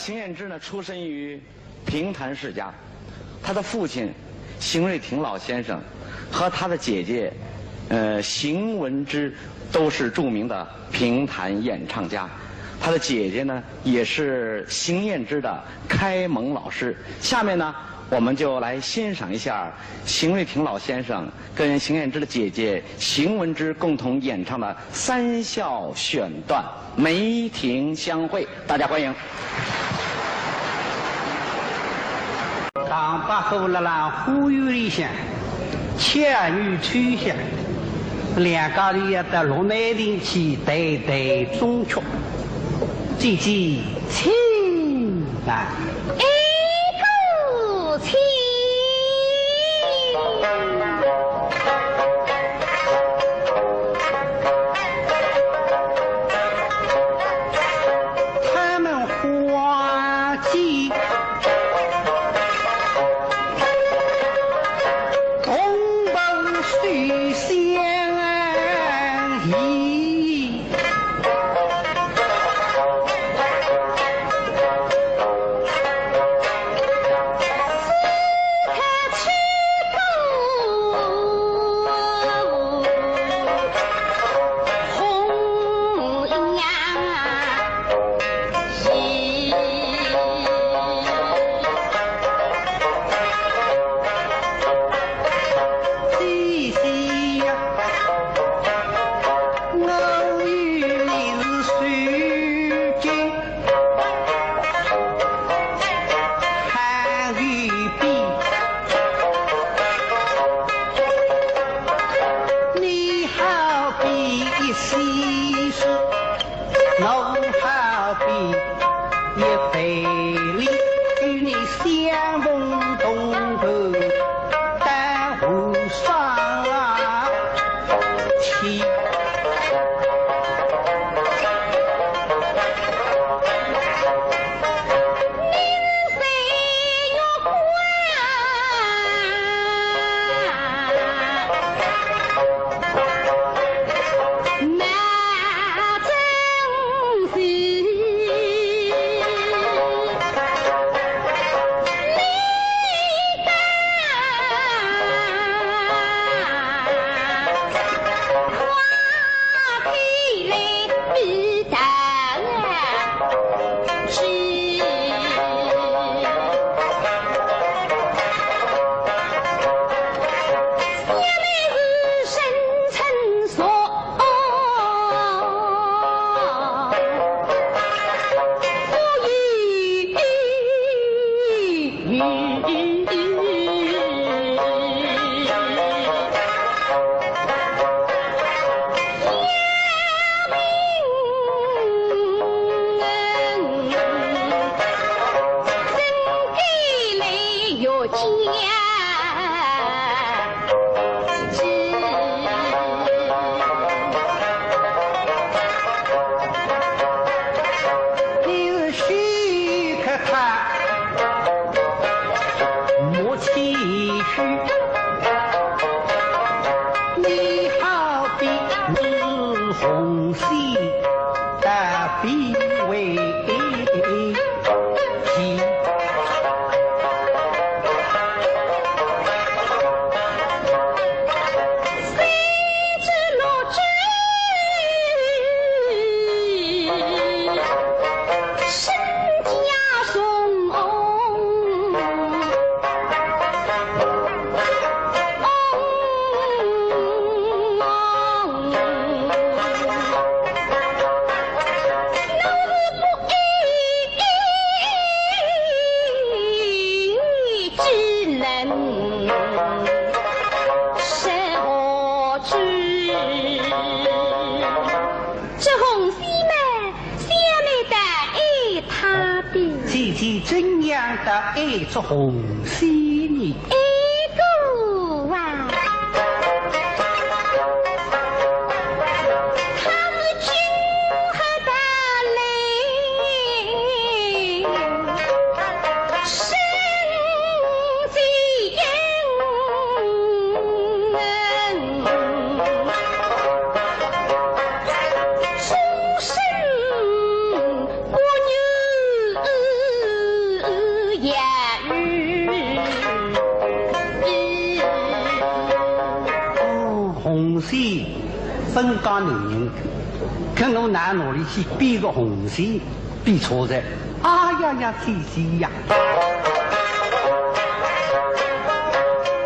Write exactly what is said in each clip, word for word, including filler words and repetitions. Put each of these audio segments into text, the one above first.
邢晏之呢，出身于评弹世家，他的父亲邢瑞庭老先生和他的姐姐，呃，邢文芝都是著名的评弹演唱家。他的姐姐呢，也是邢晏之的开蒙老师。下面呢，我们就来欣赏一下邢瑞庭老先生跟邢晏之的姐姐邢文芝共同演唱的三笑选段《梅亭相会》，大家欢迎。唐伯虎辣辣花园里向，巧女秋香，两家头要到鹿梅亭去谈谈衷曲。姐姐请啊。 一个情。他们花季同步水相依。 你好比一西施，我好比一范蠡，与你相逢同游到无双天。你好比日红熹，倒比为羲。这红熹嘛，小妹倒爱他的。姐姐怎样倒爱这红熹呢？哎哥啊，他是君汉大类，身 终身不愿线分家男人，看我拿哪里去编个红线，编错哉。哎呀呀，姐姐呀！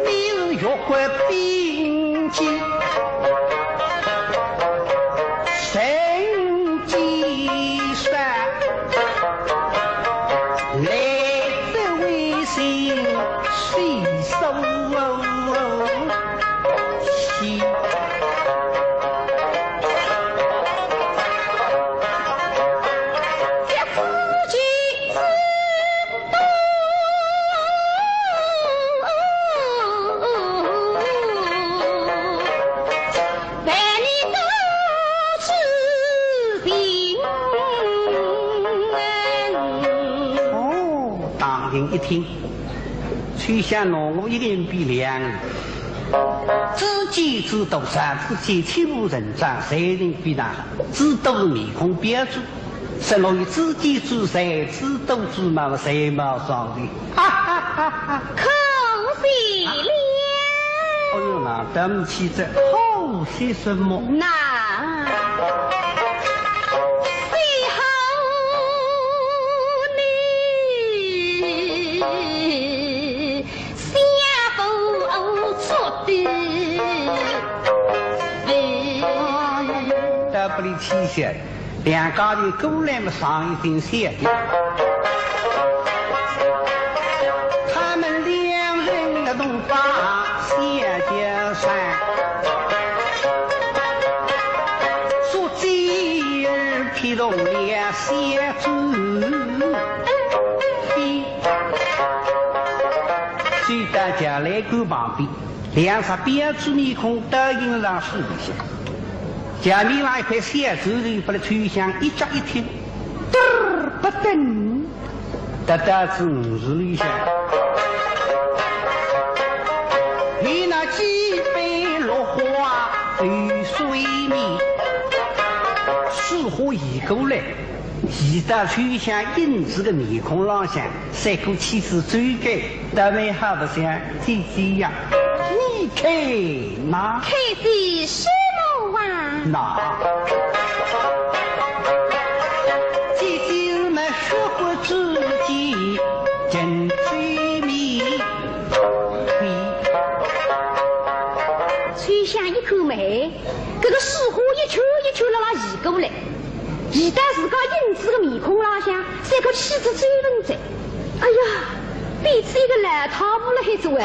你是玉骨并肩，神机山，来者为心。 细数起。哦，唐寅一听， 秋香拿我一个人比两个，知己知彼，知己知彼，欺负人家，谁人比他好？知彼是面孔标致，说我有知己知彼，知彼知彼嘛，才貌双全。哈哈哈哈！可惜了。哎呦，那对不起，这好些什么？那。 到不里去歇，两家头过来么上一顶歇的。他们两人那东把歇叫山，说这儿劈动了歇子。 所以大家来看旁边，两只标致面孔倒影上书里向，前面那一块小纸头，把那秋香一扎一听，嘚儿不等，得到仔五十里向。有那几瓣落花流水面，水花移过来， 移到秋香影子的面孔浪向，赛过去仔最该，倒蛮好白相，姐姐呀，你看呐。看些什么啊？那，姐姐们说过自己真最美。秋香一看么，搿个水花一圈一圈辣辣移过来。 移到自家影子的面孔浪向，赛过去仔皱纹哉。哎呀，变仔一个老太婆了还做哎。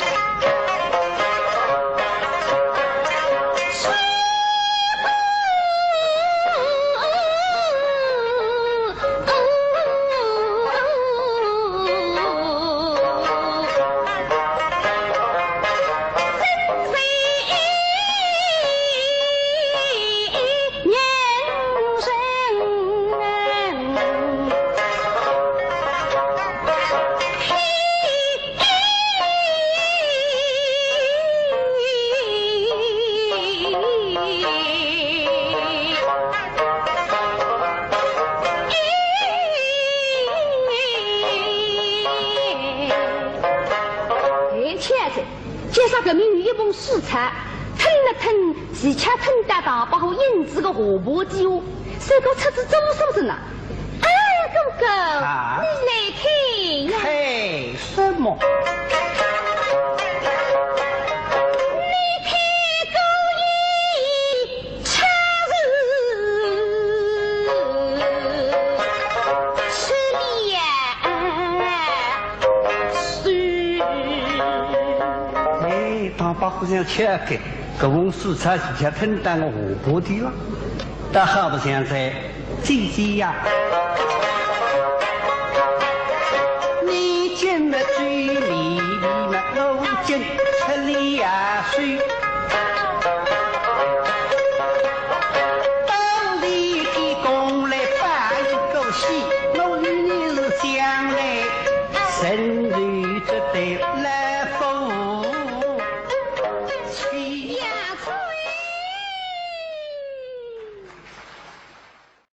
哎，巧哉， 街上搿面有一蓬水草，抻了抻，恰巧抻到唐伯虎影子的下巴底下，赛过出仔皱纹哉呢。哎，哥哥，啊？你来看呀。看什么？你看姑爷穿是什么呀？ 哎，唐伯虎想，巧个，搿蓬水草恰巧抻到我下巴底了，倒好白相哉，姐姐呀，你今日最美丽嘛，我今出了水。